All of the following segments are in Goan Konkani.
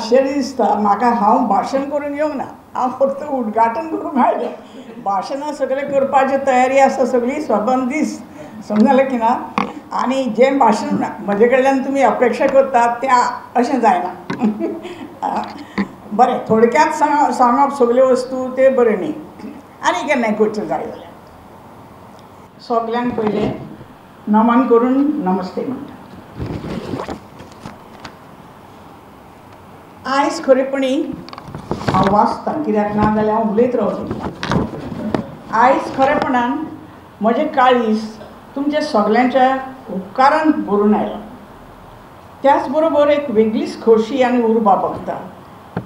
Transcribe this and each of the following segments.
आश्चर्य दिसता म्हाका, हांव भाशण करूंक येवंक ना, हांव फक्त उद्घाटन करूंक आयलें. भाशणां सगळें करपाची तयारी आसा सगळी सबंद दीस, समजलें की ना. आनी जें भाशण म्हजे कडल्यान तुमी अपेक्षा करतात तें अशें जायना. बरें, थोडक्यांत सांगप सगल्यो वस्तू तें बरें न्ही, आनी केन्नाय करचें जाय जाल्यार. सगल्यांक पयलें नमन करून नमस्ते म्हणटा. आयज खरेपणी हांव वाचतां, कित्याक ना जाल्यार हांव उलयत रावतलें. आयज खरेपणान म्हजें काळीज तुमच्या सगल्यांच्या उपकारान भरून आयलां. त्याच बरोबर एक वेगळीच खोशी आनी उर्बा भोगता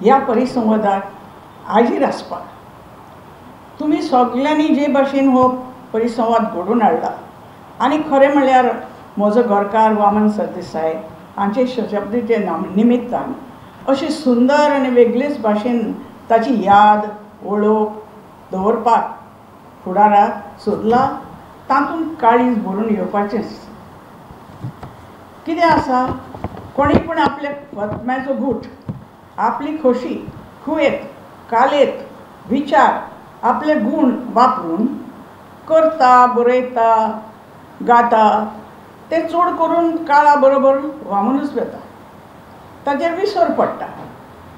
ह्या परिसंवादाक हाजीर आसपाक. तुमी सगल्यांनी जे भाशेन हो परिसंवाद घडोवन हाडला, आनी खरें म्हळ्यार म्हजो घरकार वामन सरदेसाय हांचे शब्दीचे निमित्तान अशी सुंदर आनी वेगळेच भाशेन ताची याद वळख दवरपाक फुडाराक सोदला, तातूंत काळीज भरून येवपाचेंच. कितें आसा, कोणी पूण आपल्या आत्म्याचो गूट, आपली खोशी, कुयेत, कालेत, विचार, आपले गूण वापरून करता, बरयता, गाता, ते चड करून काळा बरोबर व्हांवूनच वता, ताचेर विसर पडटा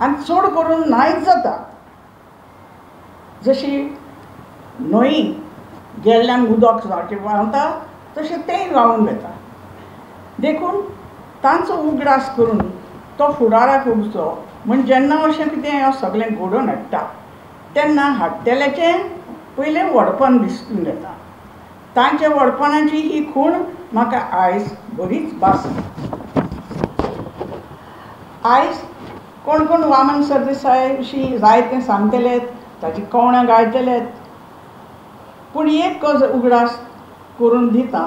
आनी चड करून नायच जाता. जशी न्हंय गेल्ल्यान उदक सारकें व्हांवता तशें तेंय व्हांवून वता. देखून तांचो उगडास करून तो फुडाराक उरचो म्हण जेन्ना अशें कितें हांव सगळें घडोवन हाडटा तेन्ना हाडटल्याचें पयलें व्हडपण दिसून येता. तांच्या व्हडपणाची ही खूण म्हाका आयज बरीच भास. आयज कोण कोण वामन सरदेसाय विशीं जायतें सांगतलेत, ताची कवणां गायतलेत, पूण एक उगडास करून दिता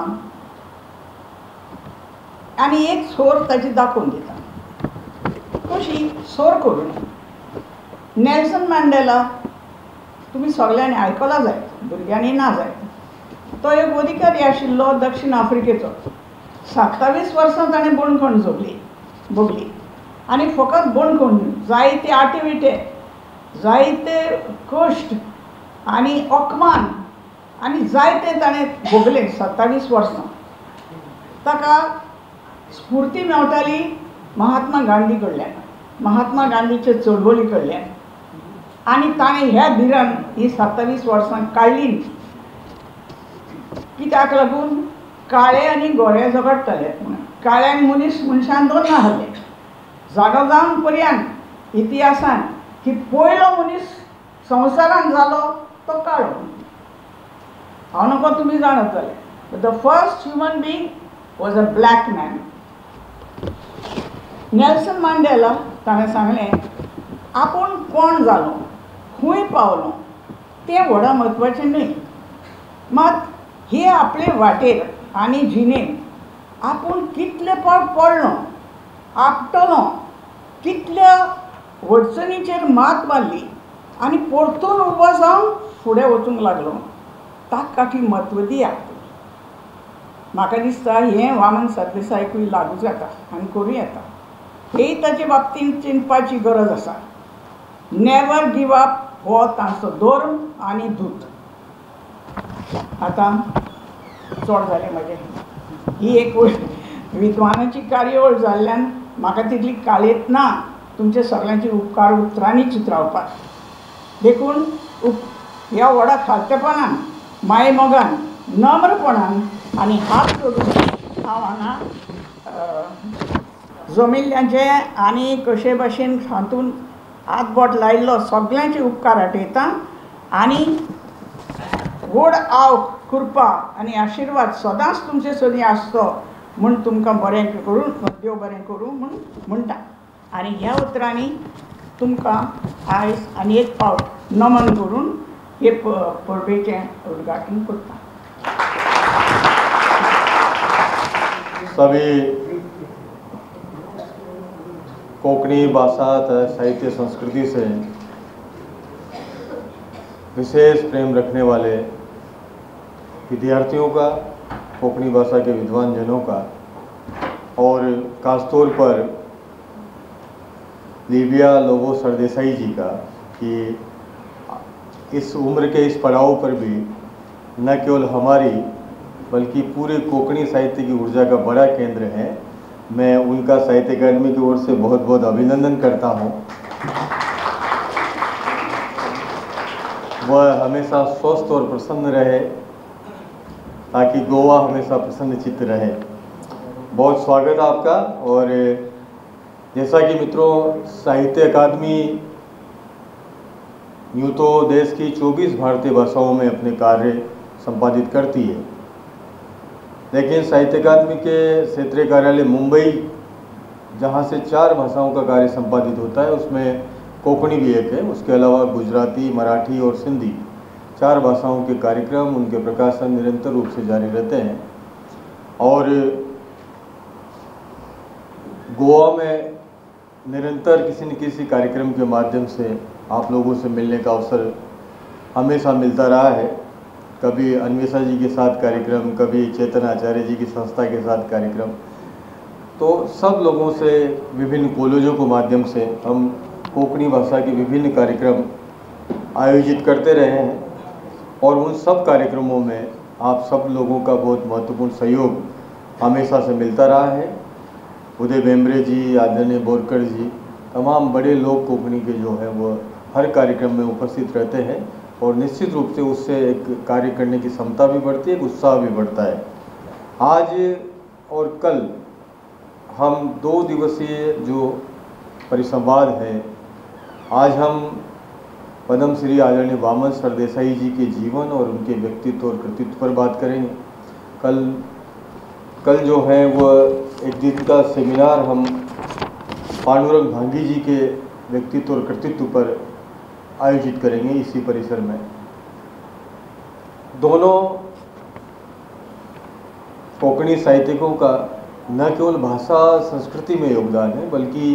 आनी एक सोर ताची दाखोवन दिता. कशी सोर करून नेल्सन मांडेला तुमी सगल्यांनी आयकला जाय, भुरग्यांनी ना जाय. तो एक अधिकारी आशिल्लो दक्षिण आफ्रिकेचो. 27 वर्सां ताणें बंदखण भोगली आनी फकत बंदखण, जायते आटेविटे, जायते कश्ट आनी अपमान आनी जायते ताणें भोगले 27 वर्सां. ताका स्फुर्ती मेवताली महात्मा गांधी कडल्यान, महात्मा गांधीचे चळवळी कडल्यान, आनी ताणें ह्या धिरान ही 27 वर्सां काडली. कित्याक लागून काळे आनी गोरे झगडटाले म्हणून काळ्यांक मनीस मनशान दोन आहले. जागो जावन पर्यंत इतिहासान की पयलो मनीस संवसारान जालो तो काळो. हांव नको तुमी जाणत जाले. The first human being was a black man. Nelson Mandela ताणें सांगलें, आपूण कोण जालो, खंय पावलो तें व्हडा म्हत्वाचें न्हय, मात हे आपले वाटेर आनी जिणेंत आपूण कितले पावट पडलो, आपटलो, कितल्या अडचणीचेर मात मारली आनी परतून उबो जावन फुडें वचूंक लागलो, ताका म्हत्व दियात. म्हाका दिसता हें वामन सरदेसायकूय लागू जाता आनी करूं येता. हेय ताचे बाबतींत चिंतपाची गरज आसा. नेवर गिव अप हो तांचो धर्म आनी दूत. आतां चड जालें म्हजें. ही एक विद्वानाची कार्यावळ जाल्ल्यान म्हाका तितली काळेत ना तुमचे सगळ्यांचे उपकार उतरांनी चित्रावपाक. देखून ह्या व्हडा खालतेपणान, मायमोगान, नम्रपणान आनी हात जोडून हांव हांगा जमिल्ल्यांचे आनी कशे भाशेन हातून हातबोट लायिल्लो सगल्यांचे उपकार आठयता आनी व्हड आवक, कृपा आनी आशिर्वाद सदांच तुमचे सदीं आसचो म्हूण तुमकां बरें करूं, देव बरें करूं म्हूण म्हणटा. आनी ह्या उतरांनी तुमकां आयज आनी एक फावट नमन करून हे परबेचें उद्घाटन करता. सभी कोंकणी भाषा तथा साहित्य संस्कृति से विशेष प्रेम रखने वाले विद्यार्थियों का, कोंकणी भाषा के विद्वान जनों का और ख़ास तौर पर लिबिया लोबो सरदेसाई जी का कि इस उम्र के इस पड़ाव पर भी न केवल हमारी बल्कि पूरे कोंकणी साहित्य की ऊर्जा का बड़ा केंद्र है। मैं उनका साहित्य अकादमी की ओर से बहुत बहुत अभिनंदन करता हूँ। वह हमेशा स्वस्थ और प्रसन्न रहे ताकि गोवा हमेशा प्रसन्न चित्त रहे। बहुत स्वागत आपका। और जैसा कि मित्रों, साहित्य अकादमी यूँ तो देश की 24 भारतीय भाषाओं में अपने कार्य संपादित करती है, लेकिन साहित्य अकादमी के क्षेत्रीय कार्यालय मुंबई, जहाँ से 4 भाषाओं का कार्य संपादित होता है, उसमें कोंकणी भी एक है। उसके अलावा गुजराती, मराठी और सिंधी 4 भाषाओं के कार्यक्रम, उनके प्रकाशन निरंतर रूप से जारी रहते हैं। और गोवा में निरंतर किसी न किसी कार्यक्रम के माध्यम से आप लोगों से मिलने का अवसर हमेशा मिलता रहा है। कभी अन्वेषा जी के साथ कार्यक्रम, कभी चेतन आचार्य जी की संस्था के साथ कार्यक्रम, तो सब लोगों से विभिन्न कॉलेजों के माध्यम से हम कोंकणी भाषा के विभिन्न कार्यक्रम आयोजित करते रहे हैं। और उन सब कार्यक्रमों में आप सब लोगों का बहुत महत्वपूर्ण सहयोग हमेशा से मिलता रहा है। उदय बेम्बरे जी, आदरणीय बोरकर जी, तमाम बड़े लोग कोंकणी के जो हैं वो हर कार्यक्रम में उपस्थित रहते हैं और निश्चित रूप से उससे एक कार्य करने की क्षमता भी बढ़ती है, एक उत्साह भी बढ़ता है। आज और कल हम 2 दिवसीय जो परिसंवाद है, आज हम पद्मश्री आदरणीय वामन सरदेसाई जी के जीवन और उनके व्यक्तित्व और कृतित्व पर बात करेंगे। कल जो है वो एक दिन का सेमिनार हम पांडुरंग भांगी जी के व्यक्तित्व और कृतित्व पर आयोजित करेंगे इसी परिसर में। दोनों कोंकणी साहित्यिकों का न केवल भाषा संस्कृति में योगदान है, बल्कि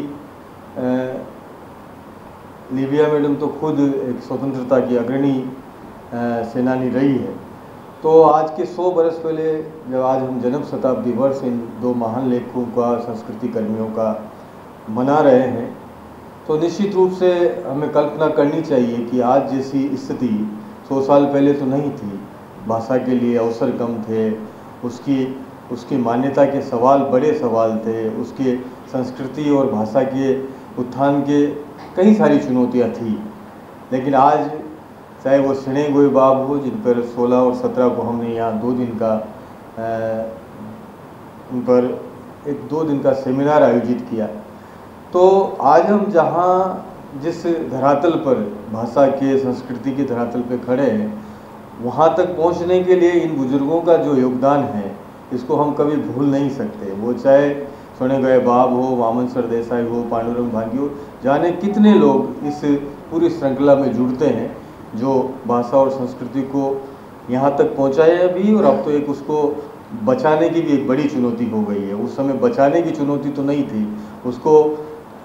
लिबिया मैडम तो खुद एक स्वतंत्रता की अग्रणी सेनानी रही है। तो आज के 100 बरस पहले जब आज हम जन्म शताब्दी वर्ष इन 2 महान लेखकों का, संस्कृति कर्मियों का मना रहे हैं, तो निश्चित रूप से हमें कल्पना करनी चाहिए कि आज जैसी स्थिति 100 साल पहले तो नहीं थी। भाषा के लिए अवसर कम थे, उसकी मान्यता के सवाल बड़े सवाल थे, उसके संस्कृति और भाषा के उत्थान के कई सारी चुनौतियाँ थी। लेकिन आज चाहे वो शणै गोंयबाब हो, जिन पर 16 और 17 को हमने यहाँ 2 दिन का उन पर एक 2 दिन का सेमिनार आयोजित किया, तो आज हम जहाँ जिस धरातल पर भाषा के, संस्कृति के धरातल पे खड़े हैं, वहाँ तक पहुँचने के लिए इन बुज़ुर्गों का जो योगदान है इसको हम कभी भूल नहीं सकते। वो चाहे शणै गोंयबाब हो, वामन सरदेसाई हो, पांडुरंग भांगी हो, जाने कितने लोग इस पूरी श्रृंखला में जुड़ते हैं जो भाषा और संस्कृति को यहाँ तक पहुँचाया भी, और अब तो एक उसको बचाने की भी एक बड़ी चुनौती हो गई है। उस समय बचाने की चुनौती तो नहीं थी, उसको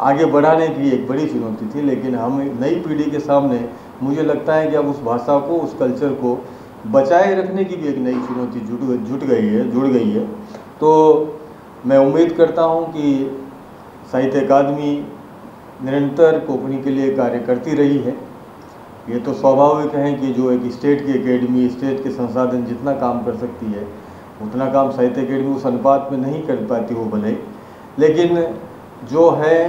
आगे बढ़ाने की एक बड़ी चुनौती थी, लेकिन हम नई पीढ़ी के सामने मुझे लगता है कि अब उस भाषा को, उस कल्चर को बचाए रखने की भी एक नई चुनौती जुड़ गई है। तो मैं उम्मीद करता हूँ कि साहित्य अकादमी निरंतर कोंकणी के लिए कार्य करती रही है। ये तो स्वाभाविक है कि जो एक स्टेट की एकेडमी, स्टेट के संसाधन जितना काम कर सकती है उतना काम साहित्य अकेडमी उस अनुपात में नहीं कर पाती हो भले, लेकिन जो है,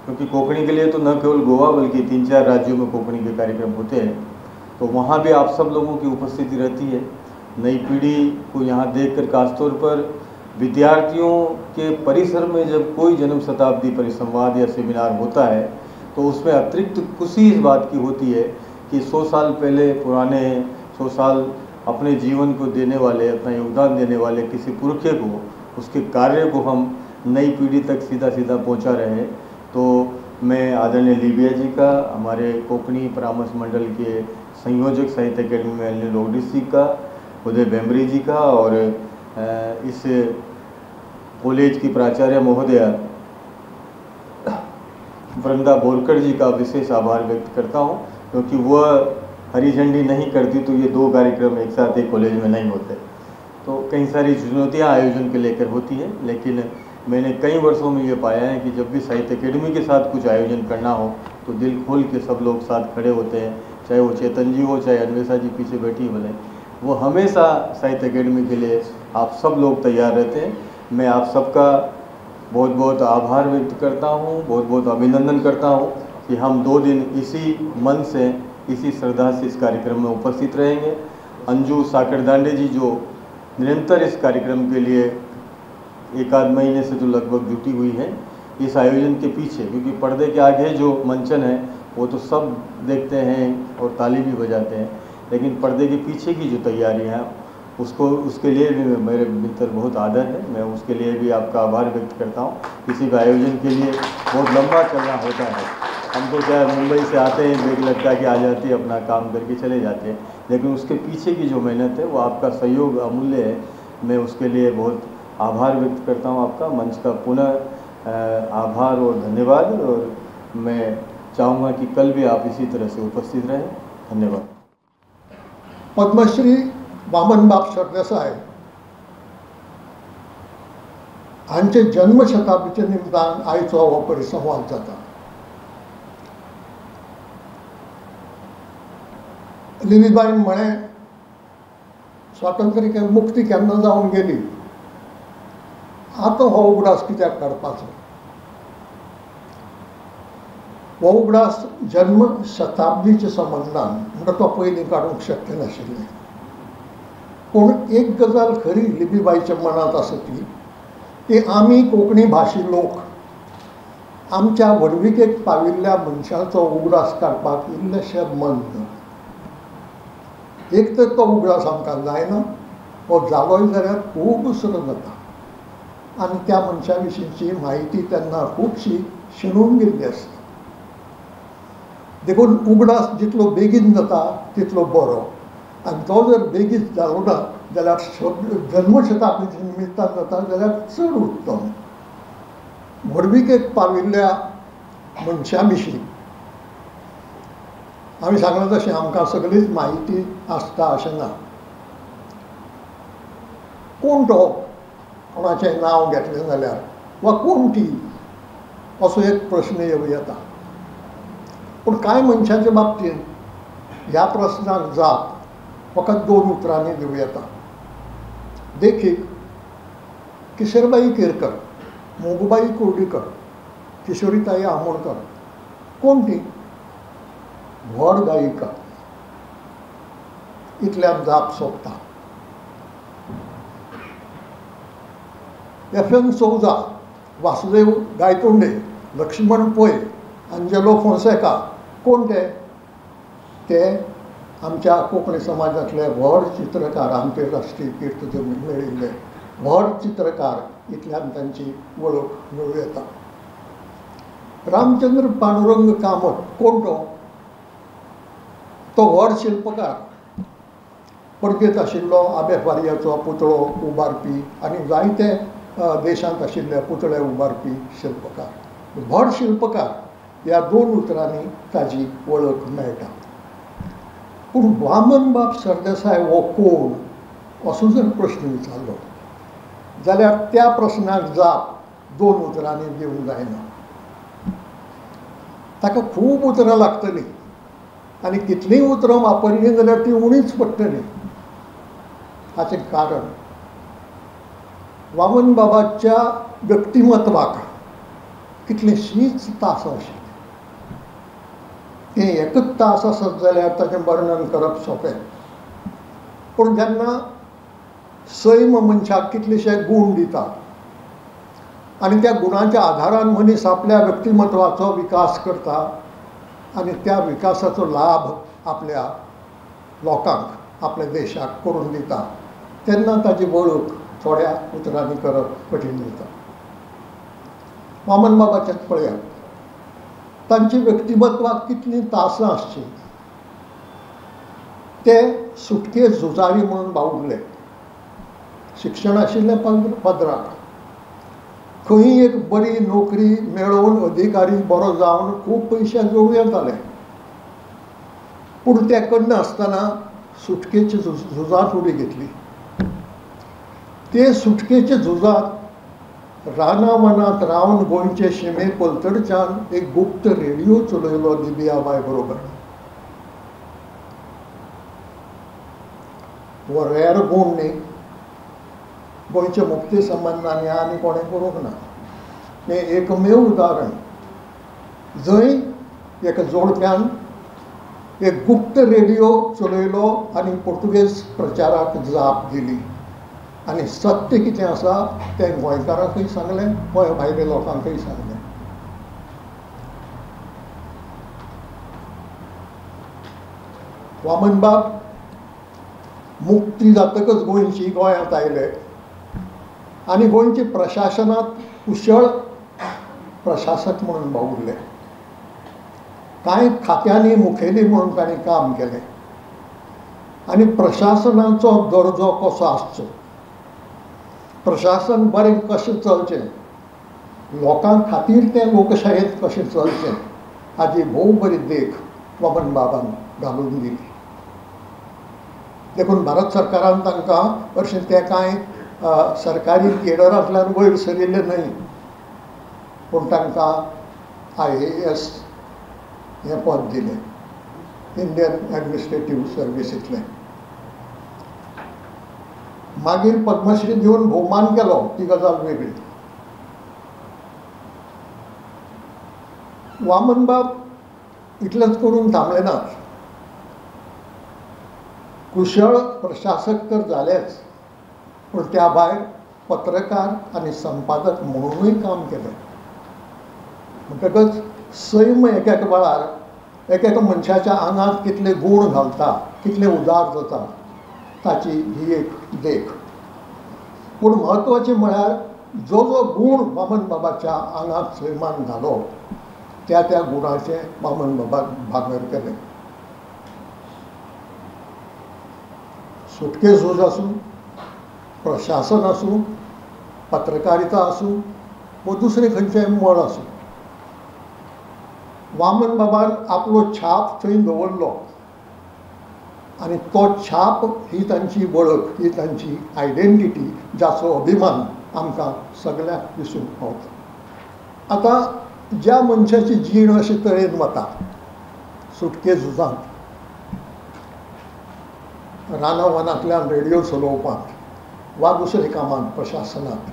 क्योंकि कोंकणी के लिए तो न केवल गोवा बल्कि 3-4 राज्यों में कोंकणी के कार्यक्रम होते हैं, तो वहाँ भी आप सब लोगों की उपस्थिति रहती है। नई पीढ़ी को यहाँ देख कर, खासतौर पर विद्यार्थियों के परिसर में जब कोई जन्म शताब्दी परिसंवाद या सेमिनार होता है तो उसमें अतिरिक्त खुशी इस बात की होती है कि 100 साल पहले पुराने, 100 साल अपने जीवन को देने वाले, अपना योगदान देने वाले किसी पुरखे को, उसके कार्य को हम नई पीढ़ी तक सीधा सीधा पहुंचा रहे हैं। तो मैं आदरणीय लिबिया जी का, हमारे कोंकणी परामर्श मंडल के संयोजक साहित्य अकेडमी में अनिल रोडिस जी का, उदय बेम्बरी जी का और इस कॉलेज की प्राचार्य महोदया वृंदा बोरकर जी का विशेष आभार व्यक्त करता हूँ, क्योंकि वह हरी झंडी नहीं करती तो ये 2 कार्यक्रम एक साथ एक कॉलेज में नहीं होते। तो कई सारी चुनौतियाँ आयोजन के लेकर होती है, लेकिन मैंने कई वर्षों में ये पाया है कि जब भी साहित्य अकेडमी के साथ कुछ आयोजन करना हो तो दिल खोल के सब लोग साथ खड़े होते हैं, चाहे वो चेतन जी हो, चाहे अन्वेषा जी पीछे बैठी भले, वो हमेशा साहित्य अकेडमी के लिए आप सब लोग तैयार रहते हैं। मैं आप सबका बहुत बहुत आभार व्यक्त करता हूँ, बहुत बहुत अभिनंदन करता हूँ कि हम 2 दिन इसी मन से, इसी श्रद्धा से इस कार्यक्रम में उपस्थित रहेंगे। अंजू साकरदांडे जी जो निरंतर इस कार्यक्रम के लिए एक आध महीने से तो लगभग जुटी हुई है इस आयोजन के पीछे, क्योंकि पर्दे के आगे जो मंचन है वो तो सब देखते हैं और ताली भी बजाते हैं, लेकिन पर्दे के पीछे की जो तैयारियां हैं उसको, उसके लिए भी मेरे भीतर बहुत आदर है। मैं उसके लिए भी आपका आभार व्यक्त करता हूँ। किसी भी आयोजन के लिए बहुत लंबा चलना होता है, हम तो क्या मुंबई से आते हैं, बेग लटका के आ जाते हैं, अपना काम करके चले जाते हैं, लेकिन उसके पीछे की जो मेहनत है वो आपका सहयोग अमूल्य है। मैं उसके लिए बहुत आभार व्यक्त करता हूँ आपका, मंच का पुनः आभार और धन्यवाद। और मैं चाहूँगा कि कल भी आप इसी तरह से उपस्थित रहें। धन्यवाद। पद्मश्री वामनबाब सरदेसाय हांचे जन्मशताब्दीच्या निमतान आयचो हो परिसंवाद जाता। लिलीबाईन म्हळें, स्वातंत्र्य मुक्ती केन्ना जावन गेली, आतां हो उगडास कित्याक काडपाचो? हो उगडास जन्म शताब्दीच्या संबंदान म्हणटा तो पयलीं काडूंक शक्य नाशिल्लें। पूण एक गजाल खरी लिबीबाईच्या मनांत आसा ती की आमी कोंकणी भाशी लोक आमच्या व्हडविकेक पाविल्ल्या मनशाचो उगडास काडपाक इल्लेशें मंद। एक तर तो उगडास आमकां जायना, हो जालोय जाल्यार खूब उसरो जाता आनी त्या मनशा विशींची म्हायती तेन्ना खुबशी शिणून गेल्ली आसता। देखून उगडास जितलो बेगीन जाता तितलो बरो, आनी तो जर बेगीन जालो ना जाल्यार जन्मशताब्दीच्या निमित्तान जाता जाल्यार चड उत्तम। व्हडविकेक पाविल्ल्या मनशां विशीं आमी सांगलां तशें आमकां सगळीच म्हायती आसता अशें ना। कोण तो, कोणाचें नांव घेतलें जाल्यार वा कोण ती, असो एक प्रश्न येवं येता। पूण कांय मनशांच्या बाबतींत ह्या प्रस्नाक जाप फकत 2 उतरांनी दिवं येता। देखीक किशोरबाई केरकर, मोगूबाई कुर्डीकर, किशोरीताई आमोणकर, कोण ती? व्हड गायिका। इतल्यान जाप सोंपता। F N Souza, Vasudev Gaitonde, Laxman Pai, Angelo Fonseca, कोण ते? ते आमच्या कोंकणी समाजांतले व्हड चित्रकार, आंतरराष्ट्रीय कीर्त मेळिल्ले व्हड चित्रकार, इतल्यान तांची वळख मेळूं येता। रामचंद्र पांडुरंग कामत, कोण तो? तो व्हड शिल्पकार, पणजेंत आशिल्लो आबे फारियाचो पुतळो उबारपी आनी जायते देशांत आशिल्ले पुतळे उबारपी शिल्पकार। व्हड शिल्पकार ह्या 2 उतरांनी ताजी वळख मेळटा। पूण वामनबाब सरदेसाय हो कोण असो जर प्रश्न विचारलो जाल्यार त्या प्रश्नाक जाप 2 उतरांनी दिवंक जायना। ताका खूब उतरां लागतलीं आनी कितलींय उतरां वापरलीं जाल्यार तीं उणीच पडटलीं। हाचें कारण वामनबाबाच्या व्यक्तिमत्वाक कितलींशींच तासां आशिल्लीं। तें एकच तास आसत जाल्यार ताचें वर्णन करप सोंपें, पूण जेन्ना सैम मनशाक कितलेशे गूण दिता आनी त्या गुणाच्या आधारान मनीस आपल्या व्यक्तिमत्वाचो विकास करता आनी त्या विकासाचो लाभ आपल्या लोकांक, आपल्या देशाक करून दिता, तेन्ना ताजी वळख थोड्या उतरांनी करप कठीण जाता। वामनबाबाचेंच पळयात, तांची व्यक्तिमत्वाक कितलीं तासां आसचीं। ते सुटके झुजारी म्हणून वावुरले। शिक्षण आशिल्लें पदराक, खंय एक बरी नोकरी मेळोवन अधिकारी बरो जावन खूब पयशे जोडूं येताले, पूण ते करनासतना सुटकेच्या झुजांत उडी घेतली। ते सुटकेच्या झुजांत रानावनांत रावन गोंयचे शिमे पलतडच्यान एक गुप्त रेडिओ चलयलो दिबियाबाय बरोबर. हो रेर गूण न्ही, गोंयचे मुक्ती संबंदान हें आनी कोणें करूंक ना. हें एकमेव उदाहरण जंय एका जोडप्यान एक गुप्त रेडिओ चलयलो आनी पुर्तुगेज प्रचाराक जाप दिली आनी सत्य कितें आसा तें गोंयकारांकूय सांगलें, गोंय भायल्या लोकांकूय सांगलें. वामनबाब मुक्ती जातकच गोंयची गोंयांत आयले आनी गोंयचे प्रशासनांत कुशळ प्रशासक म्हणून वावुरले. कांय खात्यांनी मुखेली म्हणून तांणी काम केलें आनी प्रशासनाचो दर्जो कसो आसचो, प्रशासन बरें कशें चलचें, लोकां खातीर तें लोकशायेंत कशें चलचें हाजी भोव बरी देख वामनबाबान घालून दिली. देखून भारत सरकारान तांकां हरशीं ते कांय सरकारी केडरांतल्यान वयर सरिल्ले न्हय, पूण तांकां IAS हें पद दिलें, इंडियन एडमिनिस्ट्रेटीव सर्विसींतलें. मागीर पद्मश्री दिवन भोवमान केलो, ती गजाल वेगळी. वामनबाब इतलेंच करून थांबले नात, कुशळ प्रशासक तर जालेच, पूण त्या भायर पत्रकार आनी संपादक म्हणूनय काम केलें. म्हणटकच सैम एक एक वेळार एक एका मनशाच्या आंगांत कितले गूण घालता, कितले उदार जाता ताची ही एक देख. पूण म्हत्वाचें म्हळ्यार जो जो गूण वामनबाबाच्या आंगांत सैमान घालो त्या त्या गुणाचें वामनबाबान भांगर केलें. सुटके झूज आसूं, प्रशासन आसूं, पत्रकारिता आसूं वो दुसरें खंयचें मळ आसूं, वामनबाबान आपलो छाप थंय दवरलो आनी तो छाप ही तांची वळख, ही तांची आयडेंटिटी, जाचो अभिमान आमकां सगळ्यांक दिसूंक पावता. आतां ज्या मनशाची जीण अशे तरेन वता, सुटके झुजांत, रानावनांतल्यान रेडिओ चलोवपांत वा दुसरे कामांत, प्रशासनांत,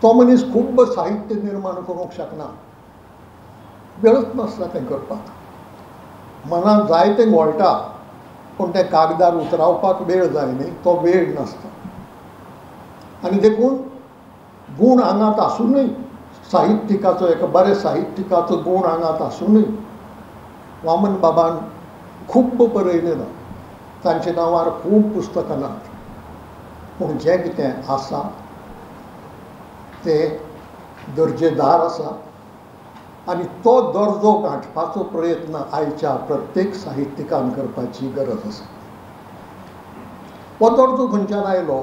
तो मनीस खूब साहित्य निर्माण करूंक शकना, वेळच नासता तें करपाक. मनांत जायतें घोळटा पूण तें कागदार उतरावपाक वेळ जाय न्ही, तो वेळ नासता. आनी देखून गूण आंगांत आसुनूय, साहित्यिकाचो, एका बऱ्या साहित्यिकाचो गूण आंगांत आसुनूय वामनबाबान खूब बरयलें ना, तांच्या नांवार खूब पुस्तकां नात, पूण जें कितें आसा तें दर्जेदार आसा आनी तो दर्जो गांठपाचो प्रयत्न आयच्या प्रत्येक साहित्यिकान करपाची गरज आसा. हो दर्जो खंयच्यान आयलो?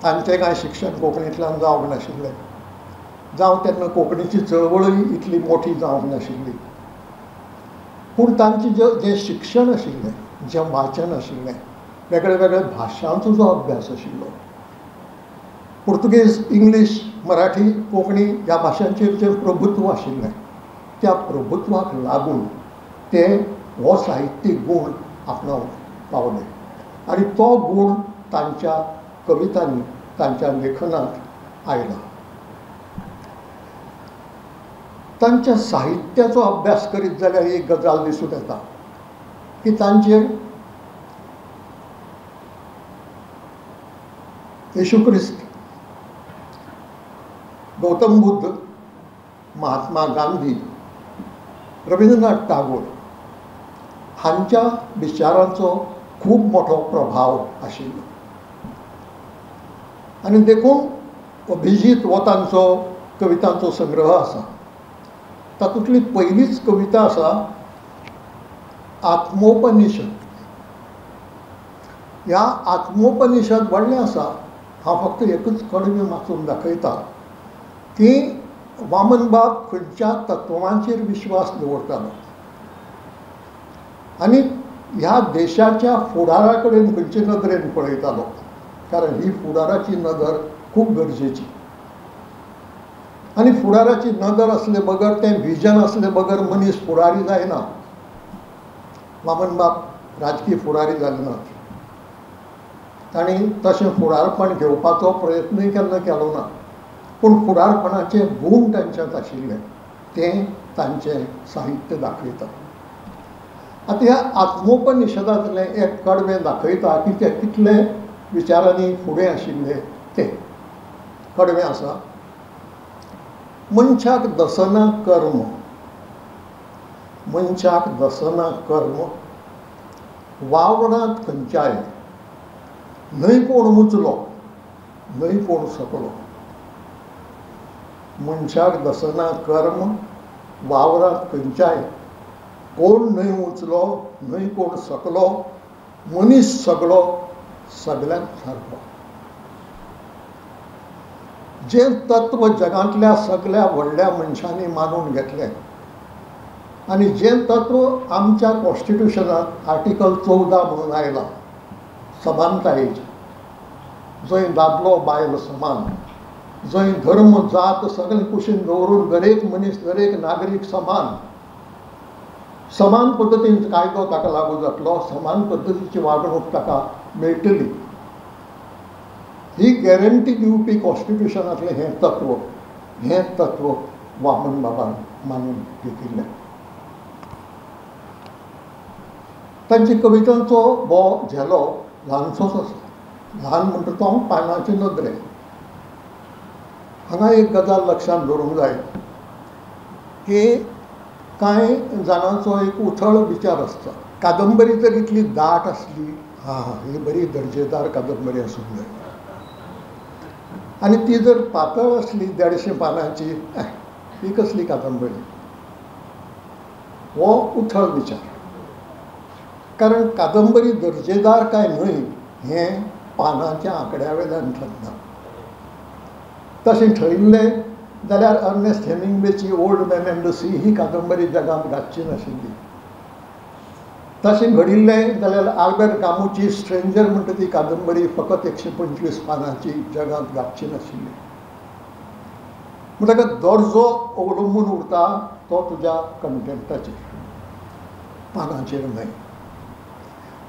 तांचें कांय शिक्षण कोंकणींतल्यान जावंक नाशिल्लें, जावं तेन्ना कोंकणीची चळवळूय इतली मोठी जावंक नाशिल्ली, पूण तांचें जें शिक्षण आशिल्लें, जें वाचन आशिल्लें, वेगळे वेगळे भाशांचो जो अभ्यास आशिल्लो, पुर्तुगेज, इंग्लीश, मराठी, कोंकणी ह्या भाशांचेर जें प्रभुत्व आशिल्लें त्या प्रभुत्वाक लागून ते हो साहित्यीक गूण आपणावंक पावले आनी तो गूण तांच्या कवितांनी, तांच्या लेखनांत आयला. तांच्या साहित्याचो अभ्यास करीत जाल्यार एक गजाल दिसून येता की तांचेर येशू क्रिस्त, गौतम बुद्ध, महात्मा गांधी, रवींद्रनाथ टागोर हांच्या विचारांचो खूब मोठो प्रभाव आशिल्लो आनी देखून अभिजीत हो तांचो कवितांचो संग्रह आसा. तातूंतली पयलीच कविता आसा आत्मोपनिषद. ह्या आत्मोपनिषद व्हडलें आसा, हांव फक्त एकूच कडवें वाचून दाखयता की वामनबाब खंयच्या तत्वांचेर विश्वास दवरतालो आनी ह्या देशाच्या फुडारा कडेन खंयचे नदरेन पळयतालो, कारण ही फुडाराची नदर खूब गरजेची. आनी फुडाराची नदर आसले बगर, तें विजन आसले बगर मनीस फुडारी जायना. वामनबाब राजकीय फुडारी जाले नात, तांणी तशें फुडारपण घेवपाचो प्रयत्नूय केन्ना केलो ना. पूण फुडारपणाचे गूण तांच्यांत आशिल्ले, तें तांचें साहित्य दाखयता. आतां ह्या आत्मोपनिषदांतलें एक कडवें दाखयता की ते कितले विचारांनी फुडें आशिल्ले. तें कडवें आसा, मनशाक दसना कर्म, मनशाक दसना कर्म, वावरांत खंयच्याय, न्हय कोण मुचलो न्हय कोण सकलो. मनशाक दसना कर्म, वावरांत खंयच्याय, कोण न्हय उंचलो न्हय कोण सकलो, मनीस सगळो सगळ्यांत सारको. जें तत्व जगांतल्या सगळ्या व्हडल्या मनशांनी मानून घेतलें आनी जें तत्व आमच्या कॉन्स्टिट्युशनांत आर्टिकल 14 म्हणून आयलां, समानतायेचें, जंय दादलो बायल समान, जंय धर्म जात सगळें कुशीन दवरून दरेक मनीस दरेक नागरीक समान, समान पद्दतीन कायदो ताका लागू जातलो, समान पद्दतीची वागणूक ताका मेळटली, ही गॅरंटी दिवपी कॉन्स्टिट्युशनांतलें हें तत्व, हें तत्व वामन बाबान मानून घेतिल्लें. तांची कवितांचो हो झेलो ल्हानसोच आसा. ल्हान म्हणटा तो हांव पानाचे नदरे. हांगा एक गजाल लक्षांत दवरूंक जाय की कांय जाणांचो एक उथळ विचार आसता, कादंबरी जर इतली दाट आसली, हां ही बरी दर्जेदार कादंबरी आसूंक जाय, आनी ती जर पातळ आसली 150 पानांची, ही कसली कादंबरी? हो उथळ विचार. कारण कादंबरी दर्जेदार काय न्हय हें पानांच्या आंकड्या वेल्यान ठरना. तशें ठरिल्लें जाल्यार अर्नेस्ट हेमिंग्वेची old man and the sea ही कादंबरी जगांत गाजची नाशिल्ली. तशें घडिल्लें जाल्यार आल्बर्ट कामुची स्ट्रेंजर म्हणटा ती कादंबरी फकत 125 पानांची जगांत गाजची नाशिल्ली. म्हणटकच दर्जो अवलंबून उरता तो तुज्या कंटेंटाचेर, पानांचेर न्हय.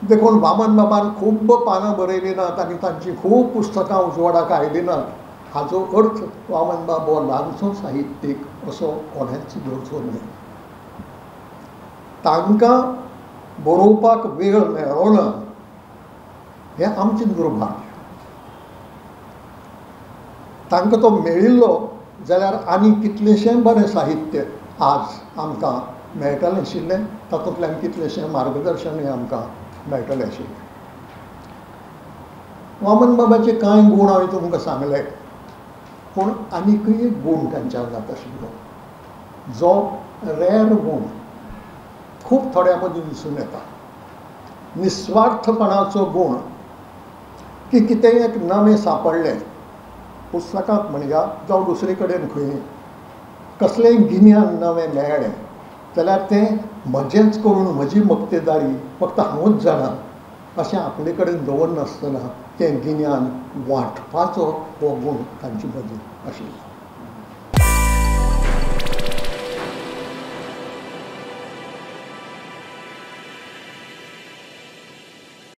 देखून वामन बाबान खूब्ब पानां बरयलीं नात आनी तांचीं खूब पुस्तकां उजवाडाक आयलीं नात. हाचो अर्थ वामन बाब हो ल्हानसो साहित्यीक असो कोणेंच धरचो न्हय. तांकां बरोवपाक वेळ मेळ्ळो ना हें आमचें दुर्भाग्य. तांकां तो मेळिल्लो जाल्यार आनी कितलेंशें बरें साहित्य आज आमकां मेळटलें आशिल्लें, तातूंतल्यान कितलेंशें मार्गदर्शनूय आमकां मेळटलें आशिल्लें. वामन बाबाचे कांय गूण हांवें तुमकां सांगले, पूण आनीकय एक गूण तांच्या आंगांत आशिल्लो, जो रेर गूण खूब थोड्या मदीं दिसून येता, निस्वार्थपणाचो गूण. की कितेंय एक नवें सांपडलें पुस्तकांत म्हणया जावं दुसरे कडेन खंय कसलेंय गिन्यान नवें मेळ्ळें जाल्यार तें म्हजेंच करून म्हजी मक्तेदारी फक्त हांवूच जाणा अशें आपले कडेन दवरनासतना तें गिन्यान वांटपाचो हो गूण तांचे मदीं आशिल्लो.